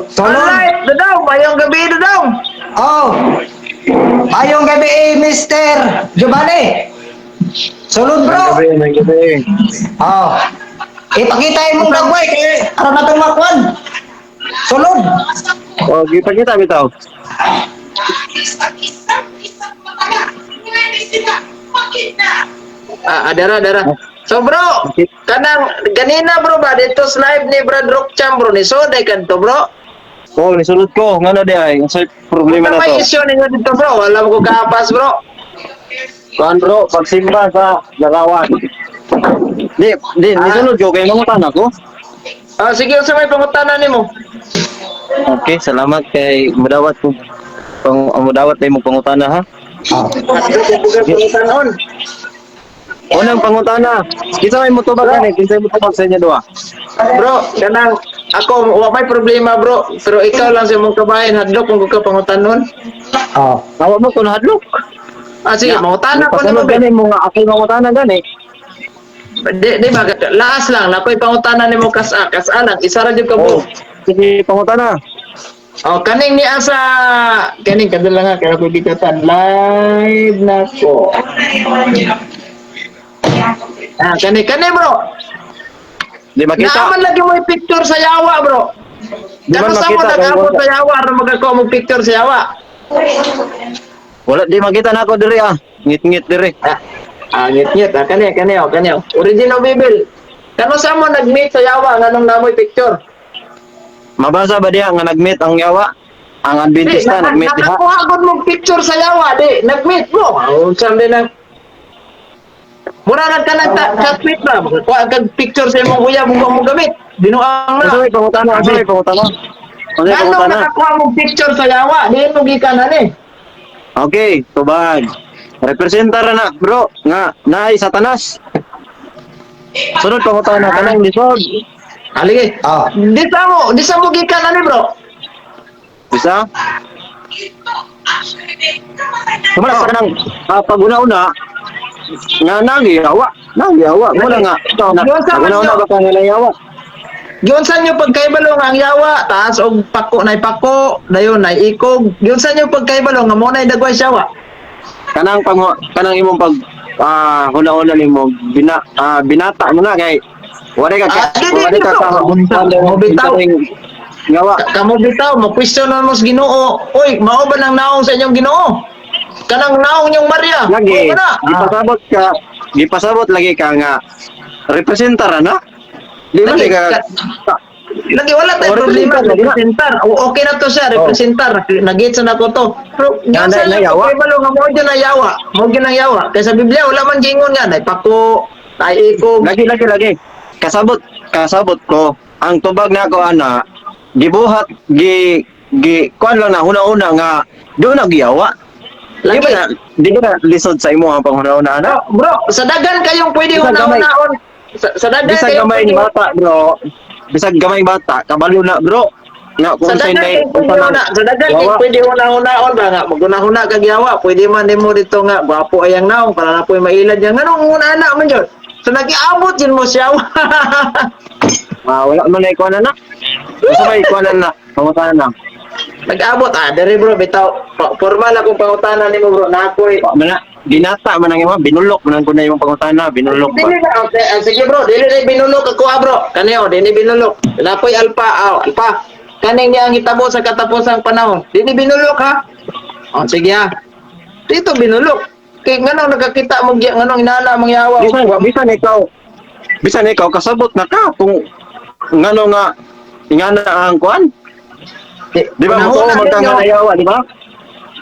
Solon. Alright, Dodong, mayong gabi, Dodong. Oh. Mayong gabi eh, Mr. Giovanni. Sulod, bro. Gabi, may gabi. Oh. Ipakita imong dagway kay aron natong makuan. Sulod. O, kita bitaw. Ah, adara, adara. So bro, kanang ganina, bro, ba dito sa live ni Brad Rock Cham, bro, ni so day kanto, bro. Oh, nisulod ko. Ngano di ay? Unsay problema Ano na may to? issue ninyo dito, bro? Wala mo ko kapas, bro. Kuan, bro, pagsimba sa larawan. Di, di, nisulod ko kay mangutan ako. Ah, sige, unsa may pangutana nimo? Okay, salamat kay mudawat ko. Pang mudawat na imong pangutana ha. Oh. Pangutanon. Unang pangutana. Kinsa may motubag ani? Kinsa may motubag sa inyo duha? Bro, kanang ako wa may problema, bro, pero ikaw lang sa imong kabahin hadlok kung ka pangutanon. Oh. Awa mo kun hadlok. Ah, sige, mangutana ko nimo. Pasunod gani mo nga ako mangutana gani. Di, di ba laas lang nakoy pangutana nimo kas-a, kas-a lang isa ra jud ka Oh, buo. sige pangutana. Oh, kaning niya sa kaning kadala nga kaya ko gikatan live na ko. Ah, kani kani, bro. Di makita. Naaman lagi mo yung picture sa yawa, bro. Di man Kano sa mo makita kung nag-abot wala. sa yawa aron magakuha mo picture sa yawa? Wala di makita na ako diri ah. Ngit-ngit diri. Ah, ah ngit-ngit. Ah, kani kani oh, kani oh. Original Bible. Kano sa mo nag-meet sa yawa nganong namoy picture? Mabasa ba diha nga nag-meet ang yawa? Ang Adventista Di, nag-meet diha. nakakuha gud mong picture sa yawa, di. Nag-meet mo. Unsa din ang mura na ka nag tweet ba? Makakuha kag picture sa imong uyab mo mo gamit. Binuang Unsa na. may pangutana? Unsa may pangutana? Unsa may Nganong pangutana? nakakuha mong picture sa yawa? Di mo gikan ani. Okay, tubag. Representar na bro nga naay Satanas. Sunod pangutana kanang lisod. Alige. Oh. Di sa mo gikan ani, bro. Bisa? Sumala sa kanang pag-una-una nga nangiyawa, nangiyawa mo na nga. Na, una-una ba ka nga nangiyawa? Giunsa nyo pagkaibalo nga ang yawa, taas og pako nay pako, dayon nay ikog. Giunsa nyo pagkaibalo nga mo nay dagway siyawa? Kanang pang kanang imong pag huna-huna nimo bina, binata mo na kay wala ka Ah, di, di, wala ka di, ka bro. Bitaw. Ngawa. Kamo bitaw, mo question mo sa Ginoo. Oy, mao ba nang naong sa inyong Ginoo? Kanang naong niyong Maria. Lagi Mao ba na? gipasabot ka, gipasabot lagi ka nga representar na di ba Lagi, di ka Lagi wala tayo Oh, problema representar, lagi na. representar. O, okay na to siya, representar. Nagits na ko to. Pero Na- giunsa na- nyo nayawa. pagkaibalo nga mao gyud na yawa. Mao gyud ang yawa. Kay sa Biblia wala man gingon nga nay pako, nay ikog. Lagi, lagi, lagi, kasabot, kasabot ko ang tubag na ako ana gibuhat gi gi kuan lang na huna-huna nga do na giyawa. Di Lagi. ba na di ba na lisod sa imo ang panghuna-huna ana? Bro, bro, sa dagan kayong pwede Bisag gamay. una-unaon. Sa dagan Bisag kayong gamay pwede bata, bro, bisag gamay bata kabalo na, bro, nga Sa kung sa dagan inday kayong pwede una, sa dagan kayong pwede una-unaon ba nga magunahuna kag yawa, pwede man nimo dito nga gwapo ayang naong para na po'y mailad niya. Nganong una na man jud? So nagiabot jud mo siya. Ah, wala man na ikuan na. Unsa may ikuan na? Pangutana na. Nag-abot ah, dere, bro, bitaw. Formal akong pangutana nimo, bro, na ako'y Wa man na binata man ang imo, binulok man ang kunay imong pangutana, binulok ba. Dili na, okay, ah, sige, bro, dili na binulok ako ah, bro. Kaniyo, dili binulok. Nakoy alpa, ah, alpa. Kaning niya ang hitabo sa katapusang panahon. Dili binulok ha. Oh, sige ha. Dito binulok. Kay nganong nakakita mo giya nganong inana mong yawa. Bisan bisan ikaw bisan ikaw kasabot na ka kung ngano nga ingana ang kuan. Di ba mo Unahuna man ka ninyo. nga nayawa, di ba?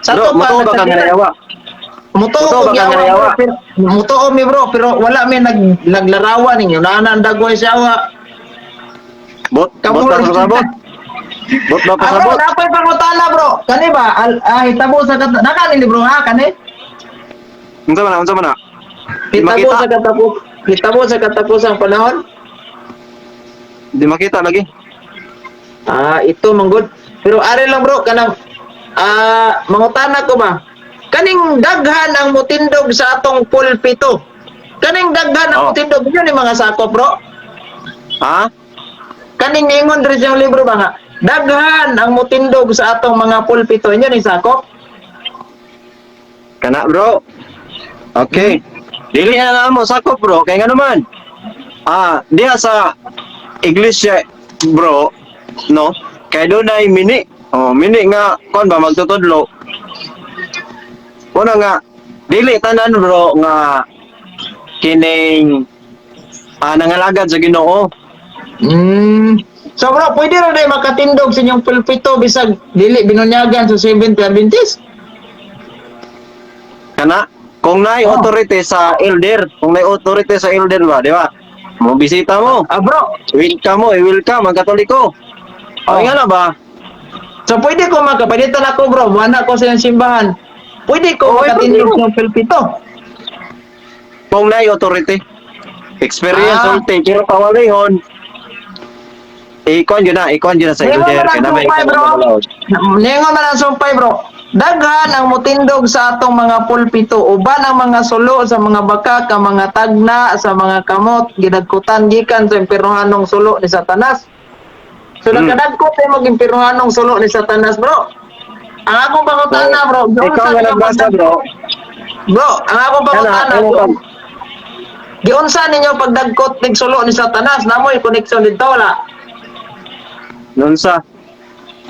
Sa Bro, to pa, motoo ba ka nga nayawa? Mutuo Mutuo ko ba ka nga yawa, nayawa? bro, pero mutuo mi, bro, pero wala mi naglarawan ninyo. Nana ang dagway siya wa. Bot, bot ba pasabot? Bot ba Ah, bro, pasabot? napay pangutana, bro. Kani ba? Al, ah, hitabo sa kat naka ni bro ha kani? Unsa man na, unsa man na? Di Hitabo makita, sa katapos hitabo sa katapusang panahon. di makita lagi. Ah, ito manggod. Pero are lang, bro, kanang mangutana ko ba? Kaning daghan ang mutindog sa atong pulpito. Kaning daghan ang Oh. mutindog yun yung mga sakop, bro. Ha? Kaning ningon diri siyang libro ba nga? Daghan ang mutindog sa atong mga pulpito. Inyo ni sakop? Kana, bro. Okay. Dili na na mo sakop, bro, kay nga naman. Diha sa iglesia, bro, no? Kay dunay mini. Oh, mini nga kon ba magtutudlo. Una nga dili tanan, bro, nga kining nangalagad sa Ginoo. So bro, pwede ra day makatindog sa inyong pulpito bisag dili binunyagan sa Seventh Adventist. Kana kung naay authority sa elder, kung naay authority sa elder ba, di ba? Mo bisita mo. Ah, bro. Welcome mo, i-welcome ang Katoliko. Oh. Oh, nga na ba? So pwede ko makapalitan ako, bro, wala ko sa inyong simbahan. Pwede ko Oo, makatindog pwede. sa inyong pulpito. Kung naay authority. Experience ulti, pero pawalihon. Ikuan yun na sa Ningon elder man kay ang na may sumpay, bro. Ningon man ang sumpay, bro. Daghan ang mutindog sa atong mga pulpito, uban ang mga sulo sa mga bakak, ang mga tagna sa mga kamot, gidagkutan gikan sa impirnohanong sulo ni Satanas. So nakadagkot ay mag impirnohanong sulo ni Satanas, bro. Ang akong pangutana, bro, Ikaw nga nagbasa, bro. Bro, ang akong pangutana, Kana, bro. Giunsa ninyo pagdagkot nig sulo ni Satanas, namoy connection dito wala? Nun sa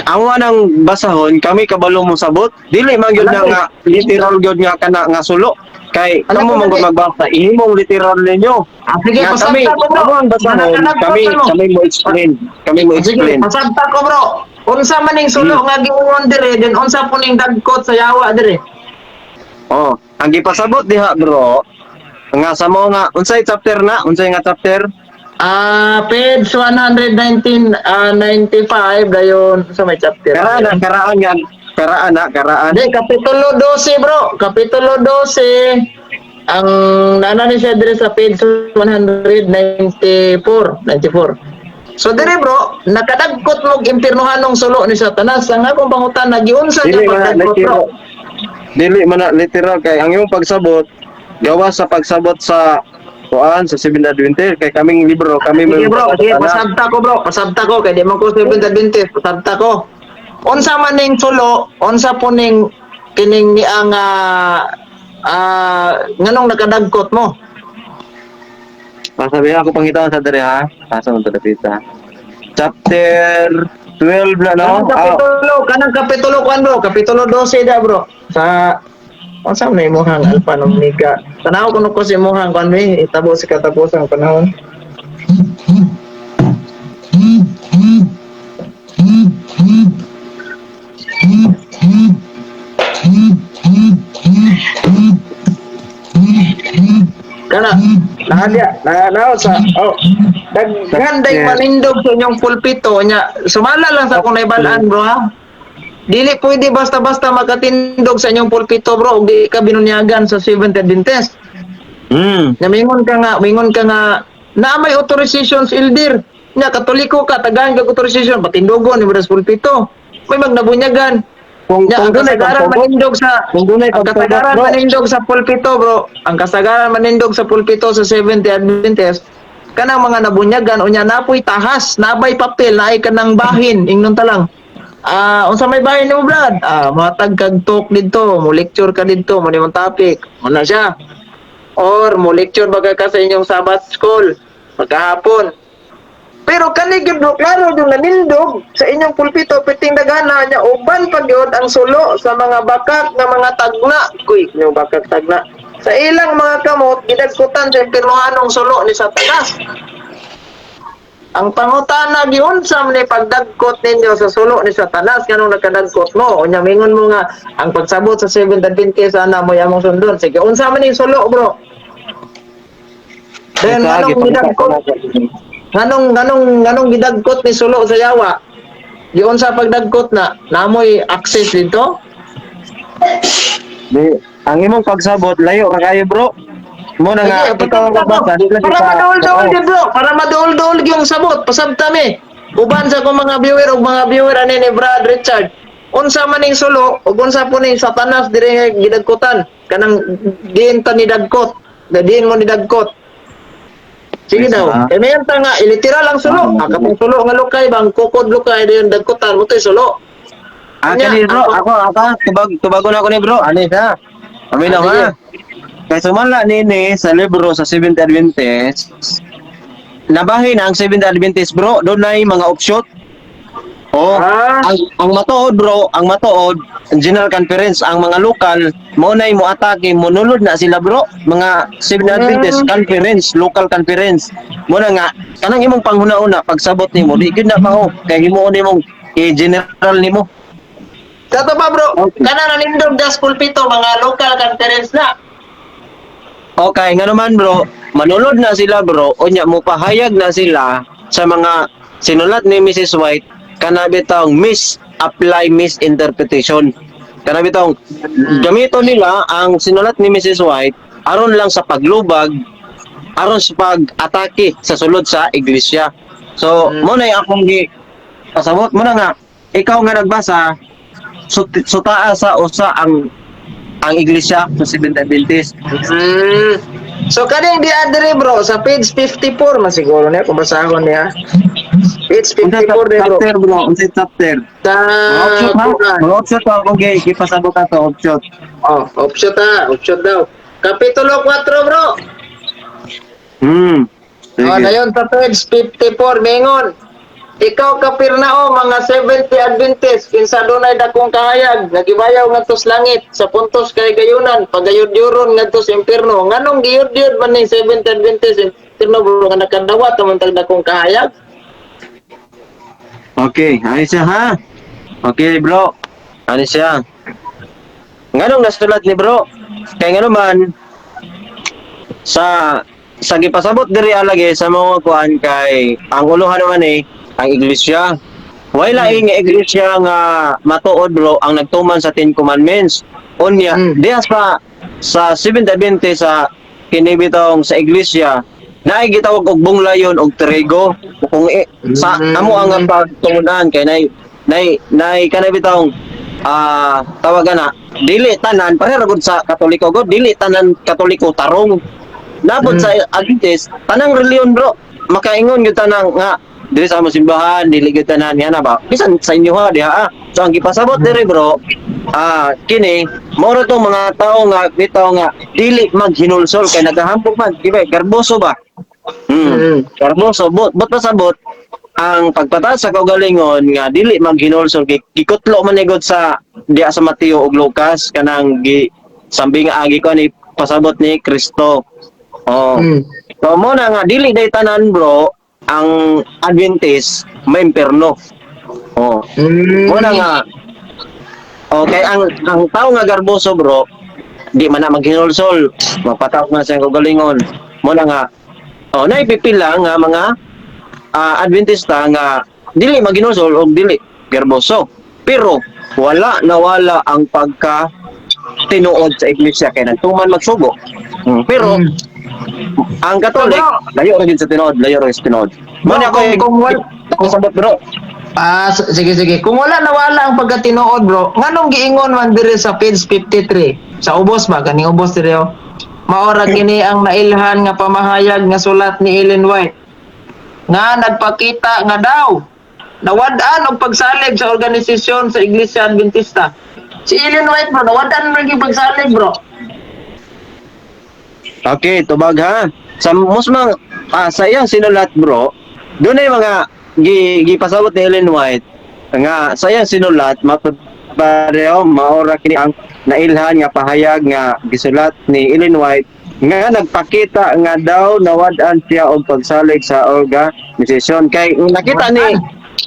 amo nang basahon kami kabalo mo sabot, dili man gyud na Alam ko. nga literal gyud nga kana nga sulo kay Alam kamo ko man lagi. gud magbasa ihimong literal ninyo. Ah, sige, Nga pasabta kami ko, bro. amo ang basahon, Mananagkot kami mo. kami mo explain, kami mo Sige, explain. pasabta ko, bro. Unsa man ning sulo nga giingon dire, then unsa po ning dagkot sa yawa dire? Oh, ang gipasabot diha, bro, nga sa mo nga unsay chapter na, unsay nga chapter? Page 119, 95 dayon sa may chapter. Karaan na, karaan nga, karaan na, karaan. Hindi, Kapitulo 12, bro. Kapitulo 12 ang nana ni siya dire sa page 194, 94. So dire, bro, nakadagkot mo impirnohanong sulo ni Satanas. Ang akong pangutana, giunsa Dili niya man na pagdagkot, bro? literal. Dili man na literal kay ang imong pagsabot gawa sa pagsabot sa kuan sa Seventh Adventist kay kaming libro kami Sige, bro, sige, Ana. pasabta ko, bro, pasabta ko kay di man ko Seventh Adventist, pasabta ko. Unsa man ning sulo, unsa po ning kining ni ang nganong nakadagkot mo? Pasabi ako pangitaan sa dere ha. Asa man to dapita. Chapter 12 na, no? Kanang kapitulo, kanang kapitulo kuan, bro, kapitulo 12 da, bro. Sa unsa man na imong alpha ng omega. Tanaw kuno ko sa imong kuan be, itabo sa katapusang panahon. Kana, naadya, na na sa oh. Daghan day manindog sa inyong pulpito nya. Sumala lang sa akong naibalaan, bro, ha. Dili pwede basta-basta makatindog sa inyong pulpito, bro, ug di ka binunyagan sa Seventh Adventist. Nya mingon ka nga naa may authorizations elder. Nya Katoliko ka, tagaan kag authorization, patindogon ni sa pulpito. May magnabunyagan. Kung Nya, kung ang dunay kasagaran pagtubot, manindog sa kung dunay ang pagtubot, kasagaran bro. manindog sa pulpito, bro. Ang kasagaran manindog sa pulpito sa Seventh Adventist kanang mga nabunyagan unya napoy tahas, nabay papel, naay kanang bahin, ingnon ta lang. Unsa may bahin nimo, brad? Matag kag talk didto, mo lecture ka didto, mo nimong topic. Mo na siya. Or mo lecture baga ka sa inyong Sabbath school pagkahapon. Pero kani gyud, bro, klaro yung nanindog sa inyong pulpito piting dagana nya uban pa gyud ang sulo sa mga bakak nga mga tagna. Kuy, yung bakak tagna. Sa ilang mga kamot gidagkutan sa impirnohanong sulo ni Satanas. Ang pangutana, giunsa man ni pagdagkot ninyo sa sulo ni Satanas, nganong nakadagkot mo? Unya mingon mo nga ang pagsabot sa Seventh Adventist ana mo among sundon. Sige, unsa man ning sulo, bro? Then Ito, nganong gipakita ko gidagkot na. nganong gidagkot ni sulo sa yawa? Giunsa pagdagkot na namoy access dito? Di, ang imong pagsabot layo ra kayo, bro. Mo na nga Sige, ikaw ang pasabta ko. magbasa, di lang Para kita- maduol-duol Oo. gyud, bro. Para maduol-duol yung sabot. Pasabta mi. Uban sa akong mga viewer ug mga viewer ani ni Brad Richard. Unsa man ning sulo ug unsa po ning Satanas dire nga gidagkotan kanang diin ta ni dagkot. Na diin mo ni dagkot. Sige daw. Ah. Kay mayon ta nga literal ang sulo. Ah. Ang katong sulo nga lukay bang kukod lukay dayon dagkutan mo to'y sulo. Ah, Nya, kani bro, ako ako tubag tubagon ako ni bro. Ani siya. Paminaw Ah, sige. ha. Kay sumala nini sa libro sa Seventh Adventist, nabahin ang Seventh Adventist bro, dunay mga offshoot. Oh, ang matuod bro, ang matuod, ang General Conference, ang mga lokal, mo nay mo atake, monulod na sila bro, mga Seventh Adventist Conference, local conference. Mo na nga kanang imong panghuna-una pagsabot nimo, di gyud na mao kay himuon nimong i-general nimo. Kato pa bro, Okay. kana nanindog das pulpito mga local conference na. Okay, nga naman bro, manulod na sila bro, unya mo pahayag na sila sa mga sinulat ni Mrs. White kana bitawng misapply, misinterpretation. Kana bitawng gamito nila ang sinulat ni Mrs. White aron lang sa paglubag, aron sa pag-atake sa sulod sa iglesia. So, mo na yung akong gi pasabot mo na nga ikaw nga nagbasa sutaa sa usa ang iglesia sa Seventh Adventist. So kaning di adre bro sa page 54 man siguro niya kung basahon niya. Page 54 ni bro. Chapter bro, unsa chapter? Sa Mga offshoot ha? kuan. Mga offshoot ako kay gipasabot ato offshoot. Oh, offshoot ha, offshoot daw. Kapitulo 4 bro. Sige. Oh, dayon sa page 54 mingon. Ikaw Kapirnao mga 70 Adventist kinsa dunay dakong kahayag nagibayaw ngadto sa langit sa puntos kay gayunan pagayudyuron ngadto sa impierno. Nganong giyudyud man ning 70 Adventist impierno bro nga nakadawat man tag dakong kahayag? Okay, ano siya ha? Okay bro. Ano siya? Nganong nasulat ni bro? Kay ngano man sa gipasabot diri alagi sa mga kuan kay ang uluhan naman eh ang iglesia. Way laing nga iglesia nga matuod bro ang nagtuman sa Ten Commandments. Unya, diha sa Seventh Adventist sa kini bitong sa iglesia naay gitawag og bunglayon og trigo kung sa amo ang pagtungod-an kay nay nay nay kanay bitong tawagan na dili tanan pareho ra gud sa Katoliko gud, dili tanan Katoliko tarong nabot sa Adventist tanang reliyon bro makaingon gyud tanang nga dili sa among simbahan dili gyud tanan nga na ba bisan sa inyo ha diha ah. So ang gipasabot diri bro kini mao ra tong mga tawo nga bitaw nga dili maghinulsol kay nagahambog man di ba garboso ba. Garboso but pasabot ang pagpataas sa kaugalingon nga dili maghinulsol kay gikutlo man ni God sa diha sa Mateo ug Lucas kanang gi sambi nga agi ko ni pasabot ni Kristo. Oh. So mo na nga dili day tanan bro ang Adventist may imperno. Oh. Mo na nga okay ang tao nga garboso bro di man na maghinulsol magpataas man sa kaugalingon. Mo na nga oh naipipila nga mga Adventista nga dili maghinulsol og dili garboso. Pero wala nawala ang pagka tinuod sa iglesia kay nagtuman magsugo. Pero ang Katolik layo ra gyud sa tinuod, layo ra gyud sa tinuod. Mo na Bro, ko kung sabot bro. Ah, sige sige. Kung wala nawala ang pagkatinuod bro, nganong giingon man diri sa page 53? Sa ubos ba kaning ubos diri oh. Maora kini ang nailhan nga pamahayag nga sulat ni Ellen White nga nagpakita nga daw nawad-an og pagsalig sa organisasyon sa Iglesia Adventista. Si Ellen White bro, nawad-an man gyud pagsalig bro. Okay, tubag ha. Sa musmang sa iyang sinulat bro, dunay mga gipasabot ni Ellen White nga sa iyang sinulat mapareho maora kini ang nailhan nga pahayag nga gisulat ni Ellen White nga nagpakita nga daw nawad-an siya og pagsalig sa organisasyon kay nakita ni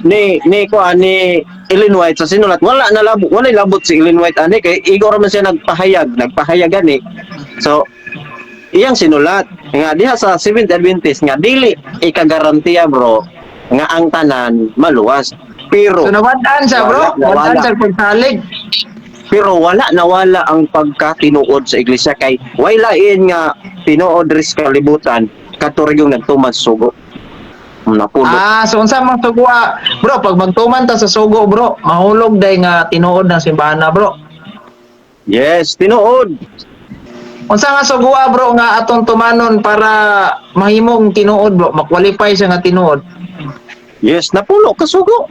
ni ni kuan ni Ellen White sa sinulat wala na labot, wala labot si Ellen White ani kay igo ra man siya nagpahayag gani. So iyang sinulat nga diha sa Seventh Adventist nga dili ikagarantiya bro nga ang tanan maluwas pero So nawad-an siya bro, Wala, nawala. nawad-an siya pagsalig. Pero wala nawala ang pagkatinuod sa iglesia kay way lain nga tinuod ris kalibutan kadto yung nagtuman sa sugo napulot. Ah, so unsa man sugo bro, pag magtuman ta sa sugo bro, mahulog day nga tinuod ng simbahan na bro. Yes, tinuod. Unsa nga sugua, bro, nga atong tumanon para mahimong tinuod, bro, ma-qualify siya nga tinuod? Yes, napulo kasugo.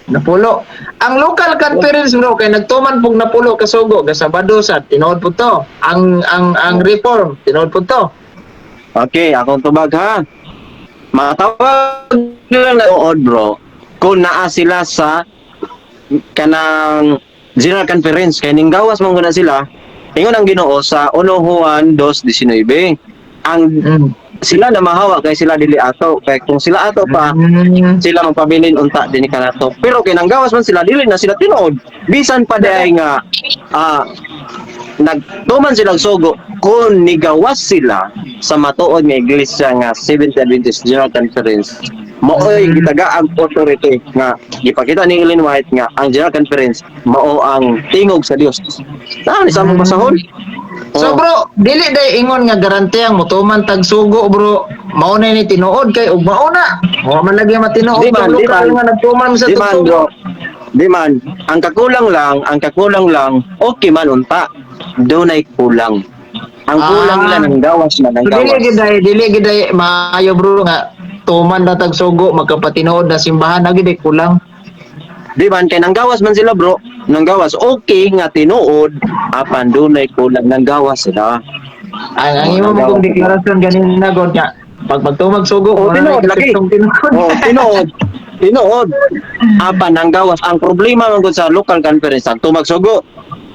Napulo. Ang local conference, bro, kay nagtuman pug napulo kasugo gasabado sa tinuod pud to. Ang reform tinuod pud to. Okay, akong tubag ha. Matawag lang na tinuod, bro, kung naa sila sa kanang General Conference kay ning gawas man guna sila. Ingon ang Ginoo sa 1 Juan 2:19. Ang sila na mahawa kay sila dili ato, kay kung sila ato pa sila magpabilin unta dinhi kanato. Pero kay nanggawas man sila, dili na sila tinuod. Bisan pa diay nga nagtuman sila og sugo, kung nigawas sila sa matuod nga iglesia nga Seventh Adventist General Conference, maoy gitaga ang authority nga gipakita ni Ellen White nga ang General Conference mao ang tingog sa Dios. Naa ni sa among basahon. So Oh. bro, dili day ingon nga garanti ang motuman tag sugo, bro. Mao na ni tinuod kay ug mao na. Wa man lagi matinuod Di man, tong di lokal man. nga nagtuman sa Di man, tugsugo. Bro. Di man. Ang kakulang lang, okay man unta. Dunay kulang. Ang kulang nila ng gawas man, ang So, dili gawas. gid day maayo, bro, nga tuman na tag sugo magkapatinuod na simbahan na gid ay kulang. Di man, kay nanggawas man sila, bro. Nanggawas, okay nga tinuod, apan dunay kulang, nanggawas sila. Ang Oh, imo nanggawas mong sila. deklarasyon ganin na god nga pag magtumag sugo Oh, wala na tinuod lagi. kristong tinuod. Oh, tinuod. Tinuod. Apan nanggawas. Ang problema man gud sa local conference, ang tumagsugo,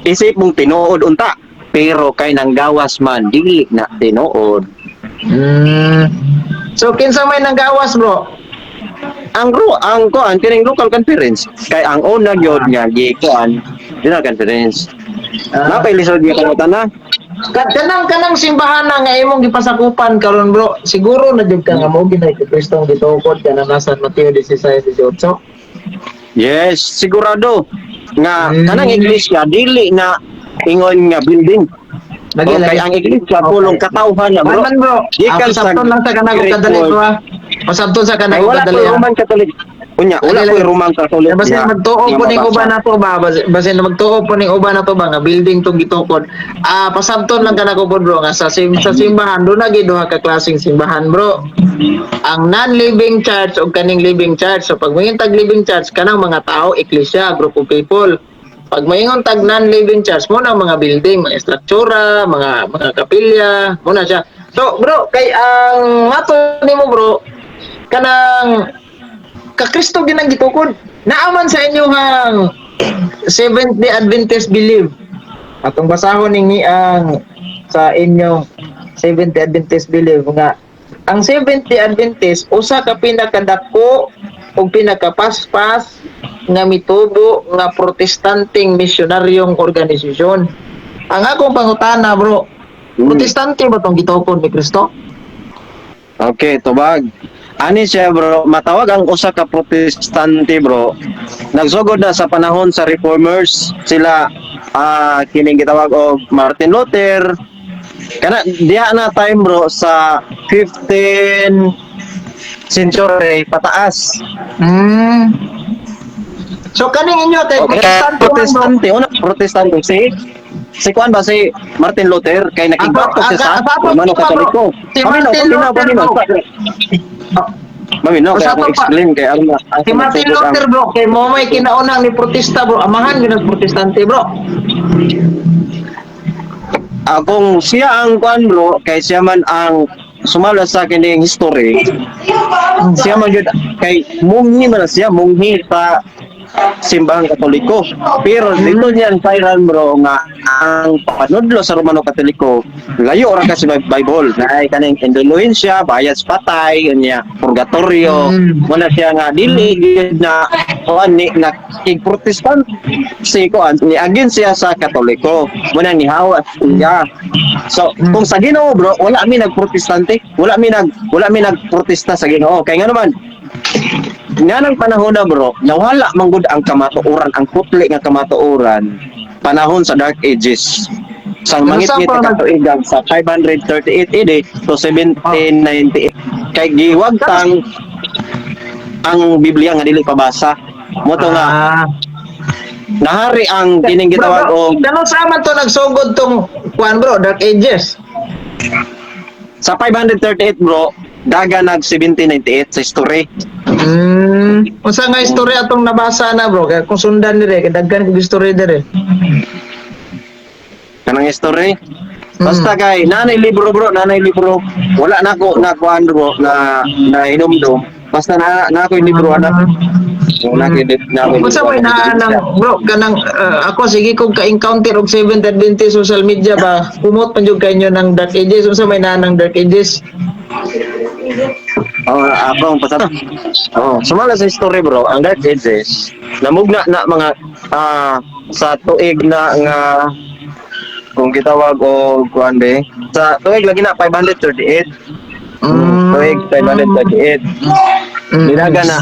isip mong tinuod unta. Pero kay nanggawas man, dili na tinuod. So kinsa may nanggawas, bro? Ang kuan kining local conference kay ang una gyud nga gikuan General Conference. Napay lisod nga kamutan na. Kanang simbahan na nga imong gipasakupan karon, bro, siguro na jud ka nga mo ginay kay Kristong gitukod kana nasa Mateo 16:18. Yes, sigurado nga kanang iglesia dili na ingon nga building. Lagi, Okay, lagi. ang iglesia pulong katawhan na, bro. Man, bro. Gikan Ah, sa pasabton lang sa kanang Greek kadali, word. bro, ah. Pasabton sa kanang Kay wala kadali. ko Ah. Roman Catholic. Unya, wala Lagi, ko lagi. Roman Catholic. Basin magtuo nga po ning mabasa. uban nato ba, basin magtuo po ning uban nato ba nga building tong gitukod. Ah, pasabton lang kanako po, bro, nga sa simbahan do na gyud duha ka klaseng simbahan, bro. Ang non-living church ug kaning living church. So pag moingon tag living church kanang mga tao, eklesia, group of people. Pag moingon tag non-living church mo na mga building, mga struktura, mga kapilya, mo na siya. So bro, kay ang mato nimo, bro, kanang ka Kristo ginang gitukod. Naaman sa inyong Seventh Day Adventist belief. Atong basahon ningi ang sa inyong Seventh Day Adventist belief nga ang Seventh Day Adventist usa ka pinakadako ug pinakapaspas nga mitubo nga protestanteng misyonaryong organisasyon. Ang akong pangutana, bro, protestante ba tong gitukod ni Kristo? Okay, tubag. Ani siya, bro, matawag ang usa ka protestante, bro. Nagsugod na sa panahon sa reformers sila, kining gitawag og Martin Luther. Kana diha na time, bro, sa 15 century pataas. So kaning inyo kay Okay, protestante man, bro. protestante, una protestante si kuan ba si Martin Luther kay nakigbato siya sa Romano Katoliko. Si Paminaw, Martin paminaw, Luther, paminaw. bro. Paminaw, kaya Usa akong pa pa. explain kay aron na. Si Martin Luther, bro, kay mo may kinaunang ni protesta, bro. Amahan gyud ang protestante, bro. Kung siya ang kuan, bro, kay siya man ang sumala sa kining history, siya man yun, kay munghi man na siya, munghi sa simbahang Katoliko. Pero dito niyan viral, bro, nga ang panudlo sa Romano Katoliko layo ra kasi Bible. Na ay kaning indulhensya, bayad sa patay, unya purgatorio, wala siya nga dili gyud na kuan ni na protestant si kuan ni against siya sa Katoliko. Muna ni hawa siya. So, kung sa Ginoo, bro, wala mi nagprotestante, wala mi nagprotesta sa Ginoo. Kay nga naman nga nang panahon na, bro, nawala man gud ang kamatuoran, ang putli nga kamatuoran panahon sa Dark Ages. Sa Ano mangitngit sa nga katuigan sa 538 AD to 1798. Kay giwagtang ang Biblia nga dili pabasa. Mo to nga Nahari ang kining gitawag Bro, og kano sa man to nagsugod tong kuan, bro, Dark Ages? Sa 538, bro, daga nag 1798 sa history. Unsa nga istorya atong nabasa na, bro? Kaya kung sundan dire, kay daghan kog istorya dire. Kanang history. Basta kay nanay libro, bro, nanay libro. Wala na ko na kuan, bro, na na hinumdum. Basta na na ako yung libro anak. Na ako na ako. Unsa may naa nang, bro, kanang ako sige kog ka-encounter og Seventh Adventist social media ba, kumot man jud kanyo ng Dark Ages. Unsa may naa ng Dark Ages? Oh, ako ang pasat. Oh, sumala sa history, bro, ang Dark Ages namugna na mga sa tuig na nga kung gitawag og kuan be sa tuig lagi na 538. Tuig 538. Nilaga na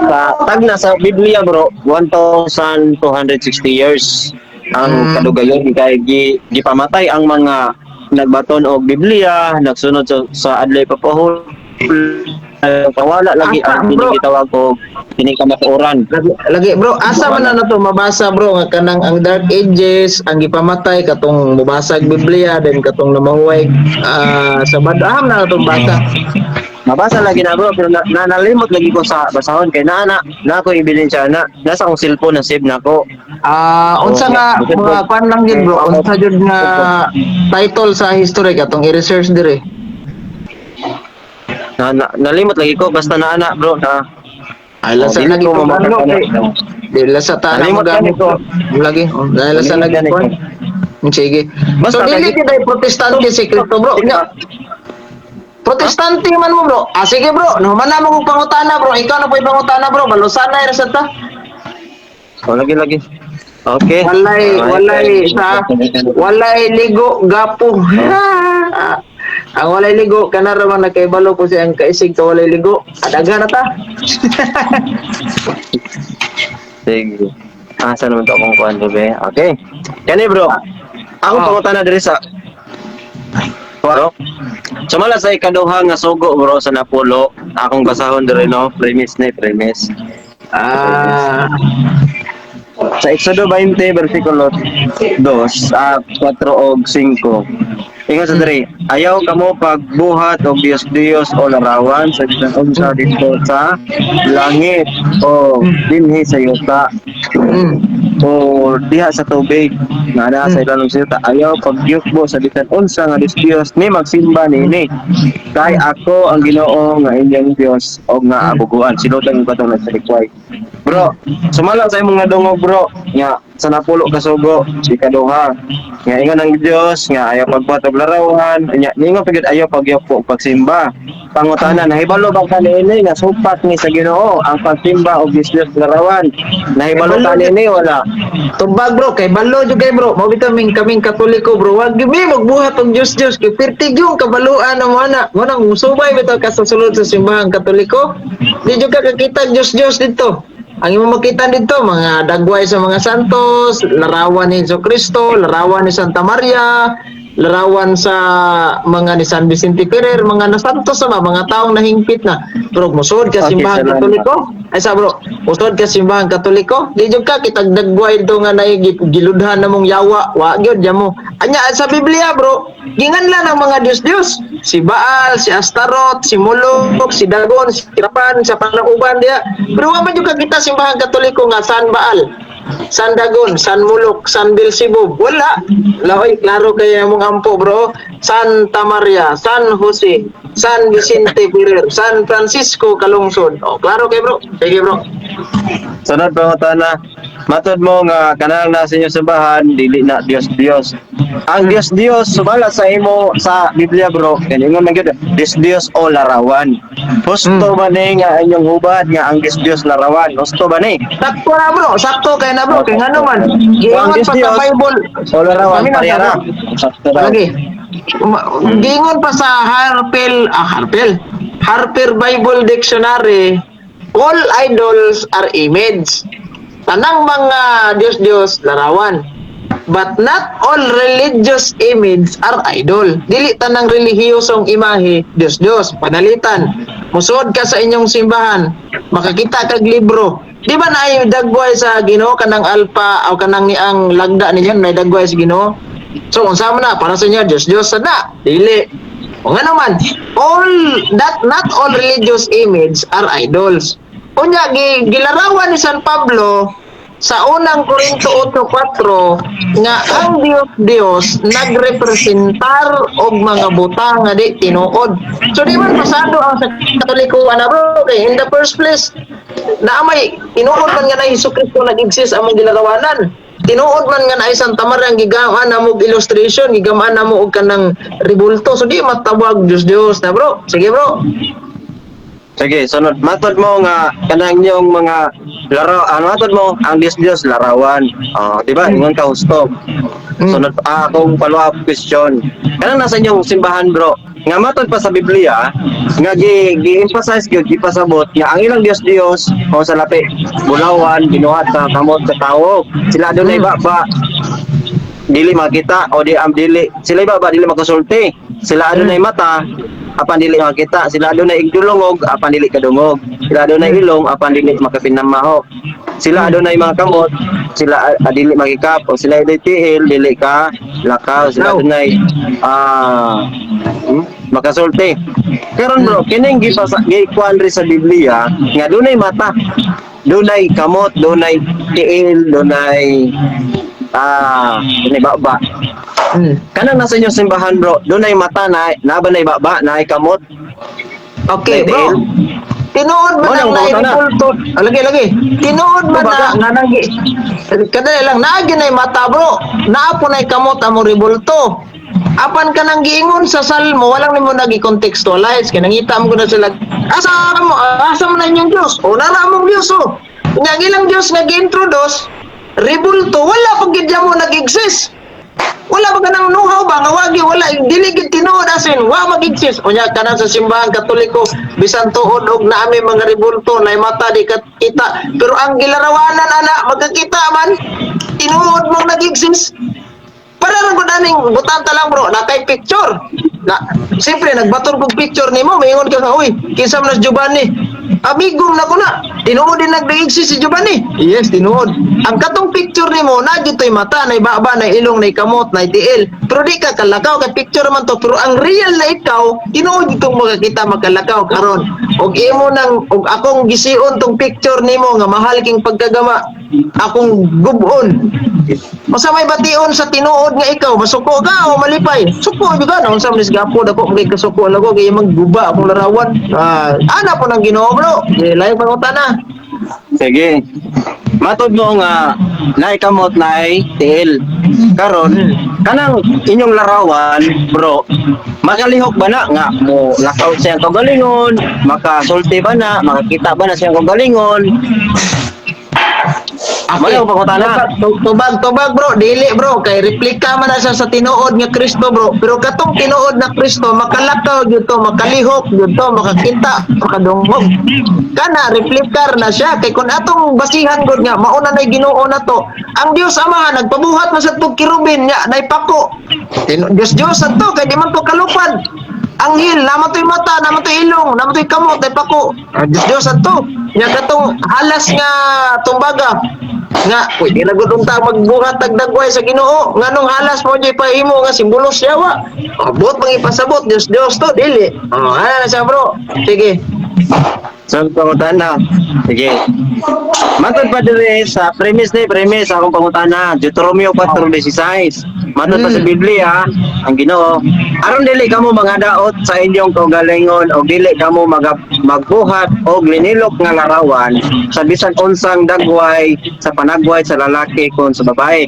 sa tagna sa Biblia, bro, 1260 years ang kadugayon kay gipamatay ang mga nagbaton og Biblia, nagsunod sa adlay papahul pawala lagi Asa, ang bro? kining gitawag og kining kamatuoran. Lagi, lagi, bro, asa man na to mabasa, bro, nga kanang ang Dark Ages ang gipamatay katong mobasag Biblia, then katong namahuway sa badaham na atong basa? Mabasa lagi na, bro, pero na nalimot lagi ko sa basahon kay naa na na ako ebidensya na nasa akong cellphone na save nako. Ah, unsa Oh, nga bukod mga kwan lang gid, bro, unsa jud nga title sa history katong i-research dire? Na nalimot lagi ko, basta naa na, bro, na. Ay, lasa Oh, dili lagi ko ko mamakakala. ano kay di lasa ta na Nalimot magamit gani ko. lagi. Oh, dahil lasa Nalimot lagi gani ko. ko. Sige. Basta So dili kay- gid ay Protestante si Kristo, bro. Nya, Protestante man mo, bro. Ah, sige, bro, no man na mo kong pangutana, bro. Ikaw na po pangutana, bro. Balusan na ra sa ta. Oh, lagi lagi. Okay. Walay Alright. Walay sa walay ligo gapo. Ang walay ligo kana ra man nakaibalo ko siya ang kaisig ka walay ligo. Adaga na ta. Sige. Asa naman to akong kuan, be? Okay. Kani, bro. Ako Oh. pangutana diri sa bro. Sumala sa ikaduha nga sugo, bro, sa napulo, akong basahon diri, no, premise ni premise. Sa Exodo 20 versikulo 2, 4 og 5. Ingon sa diri, "Ayaw kamo pagbuhat og Dios-Dios o larawan sa bisan unsa didto sa langit o dinhi sa yuta o diha sa tubig nga naa sa ilalom sa yuta. Ayaw pagyukbo sa bisan unsa nga Dios-Dios ni magsimba niini. Kay ako ang Ginoo nga inyong Dios og nga abuguan." Sinutan ko katong nagsalikway. Bro, sumala sa imong nadungog, bro, nga sa napulo ka sugo, si kaduha. Nga ingon ang Dios nga ayaw pagbuhat og larawan, nya ningon pagid ayaw pagyukbo og pagsimba. Pangutana, nahibalo ba ka niini nga supak ni sa Ginoo ang pagsimba og Dios larawan? Nahibalo ka niini wala? Tubag, bro, kay balo jud kay, bro. Mao bitaw ming kaming Katoliko, bro. Wag gyud mi magbuhat og Dios Dios kay perti gyud kabaluan ang mo ana. Mo nang musubay bitaw ka sa sulod sa simbahang Katoliko. Di jud ka kakita og Dios Dios didto. Ang imong makita didto mga dagway sa mga santos, larawan ni Jesu Kristo, larawan ni Santa Maria, larawan sa mga ni San Vicente Ferrer, mga nasantos sama, mga taong nahingpit na. Pero musuod ka simbahan salamat. Katoliko, ay sa, bro, musuod ka simbahan Katoliko, di jud ka kitag dagway dito nga naay giludhan na mong yawa, wa gyud mo. Anya sa Biblia, bro, ginganlan ang mga Dios-Dios. Si Baal, si Astaroth, si Molok, si Dagon, si Rapan, sa panang uban diya. Pero wa man jud ka kita simbahan Katoliko nga San Baal, San Dagon, San Mulok, San Beelzebub. Wala. Laoy, klaro kaya mong ampo, bro. Santa Maria, San Jose, San Vicente Ferrer, San Francisco Kalungsod. Oh, klaro kay, bro. Sige, bro. Sunod pangutana, matod mo nga kanang nasa inyong simbahan dili na Dios Dios. Ang Dios Dios sumala sa imo sa Biblia, bro. Kaya ingon man gyud Dios Dios o larawan. Husto ba ni nga inyong hubad nga ang Dios Dios larawan? Husto ba ni? Sakto na, bro. Sakto kay na, bro. Kay ngano man. Ang Giingon Dios pa sa Dios Bible. o larawan Kami na, pareha ra. bro. Sakto raw. Lagi. Giingon pa sa Harpel, Harpel. Harper Bible Dictionary, all idols are image. Tanang mga Diyos-Diyos, larawan. But not all religious image are idol. Dili tanang relihiyosong imahe, Diyos-Diyos. Panalitan, musuod ka sa inyong simbahan, makakita kag libro. Di ba naay dagway sa Ginoo kanang alpha o kanang ni ang lagda ninyo may dagway sa Ginoo? So unsa man na para sa inyo, Diyos Diyos sa na dili. O nga naman, all that not all religious image are idols. Unya gilarawan ni San Pablo sa Unang Korinto 8:4 nga ang Dios Dios nagrepresentar og mga butang nga di tinuod. So di man pasado ang sa Katoliko ana, bro, kay in the first place naa may tinuod man nga na Hesus Kristo nag-exist among gilarawanan. Tinuod man nga naay Santa Maria ang gigamaan namo og illustration, gigamaan namo og kanang rebulto. So di matawag Dios Dios na, bro. Sige, bro. Sige, sunod. Matod mo nga kanang inyong mga laro, ano, matod mo ang Dios Dios larawan. Oh, di ba? Ingon ka husto. Sunod akong follow-up question. Kanang nasa inyong simbahan, bro, nga matod pa sa Biblia nga gi gi-emphasize gyud, gipasabot nga ang ilang Dios Dios o sa lapi bulawan, ginuhat sa kamot sa tawo. Sila adunay baba, dili makita o di am dili sila baba, dili makasulti. Sila adunay mata apan dili makita. Sila adunay igdulongog apan dili kadungog. Sila adunay ilong apan dili makapinamaho. Sila adunay mga kamot, sila dili makikap o sila adunay tiil, dili ka lakaw. Sila adunay makasulti. Karon, bro, kining gipasa gikuan ri sa Biblia nga dunay mata, dunay kamot, dunay tiil, dunay baba. Kanang nasa inyong simbahan, bro, dunay mata na na ba, nay baba, nay kamot? Okay, Nay bro. tiil? Tinuod man Mo ang nang bauta na. nairepulto. Ah, lagi, lagi. Tinuod man na Kumbaga, nga nagi. Kadali lang naagi na mata, bro. Naa po nay kamot amo rebulto. Apan kanang giingon sa Salmo, walang nimo nagi-contextualize kay nangita mo na sila. Asa mo, asa mo na inyong Dios? O nara among Dios o. Nya ang ilang Dios nga gi-introduce rebulto, wala pa gid mo nag-exist. Wala ba kanang nuhaw ba nga wagi wala, dili gid tinuod, asin wa mag-exist. Unya kanang sa Simbahan Katoliko, bisan tuod og naami mga rebulto nay mata, di ka kita, pero ang gilarawanan ana magkakita man, tinuod mong nag-exist. Para ra gud aning butanta lang, bro, na kay picture na siyempre nagbator kog picture nimo, maingon ka nga, "Uy, kinsa man na si Giovanni? Amigo na ko na." Tinuod din nag-exist si Giovanni? Yes, tinuod. Ang katong picture nimo na dito'y mata, nay baba, nay ilong, nay kamot, nay tiil, pero di ka kalakaw kay picture man to. Pero ang real na ikaw, tinuod itong makakita, makalakaw karon. Og imo nang og akong gision tong picture nimo nga mahal king pagkagama, akong gubon. Masa may bation sa tinuod nga ikaw, masuko ka o malipay? Suko gyud ka, unsa man is gapo dako mo kay kasuko lago kay magguba akong larawan. Ah, ana po nang Ginoo, bro. Di layo pangutana. Sige. Matod mo nga naay kamot, naay tiil. Karon, kanang inyong larawan, bro, makalihok ba na nga mo lakaw siyang kaugalingon, makasulti ba na, makakita ba na siyang kaugalingon? Mao pangutana. Tubag, tubag, bro, dili, bro, kay replika man na siya sa tinuod nga Kristo, bro. Pero katong tinuod na Kristo makalakaw gyud to, makalihok gyud to, makakita, makadungog. Kana replikar na siya kay kun atong basihan gud nga mauna nay Ginoo na to. Ang Dios Ama nagpabuhat man sa tug kerubin nya nay pako. Dios Dios adto kay di man to kalupad. Anghel, naa man to'y mata, naa man to'y ilong, naa man to'y kamot, ay pako. Ah, Dios Dios adto. Nya katong halas nga tumbaga nga pwede na gud unta magbuhat tag dagway sa Ginoo, nganong halas mo di pahimo nga simbolo siya wa? Oh, buot mangipasabot Dios Dios to, dili. Oh, ana na siya, bro. Sige. So, pangutana. Sige. Matod pa diri sa premise ni premise akong pangutana, Deuteronomio 4:16. Matod pa sa Biblia, ang Ginoo, aron dili kamo mga daot sa inyong kaugalingon o dili kamo magbuhat og linilok nga larawan sa bisan unsang dagway sa panagway sa lalaki kon sa babae.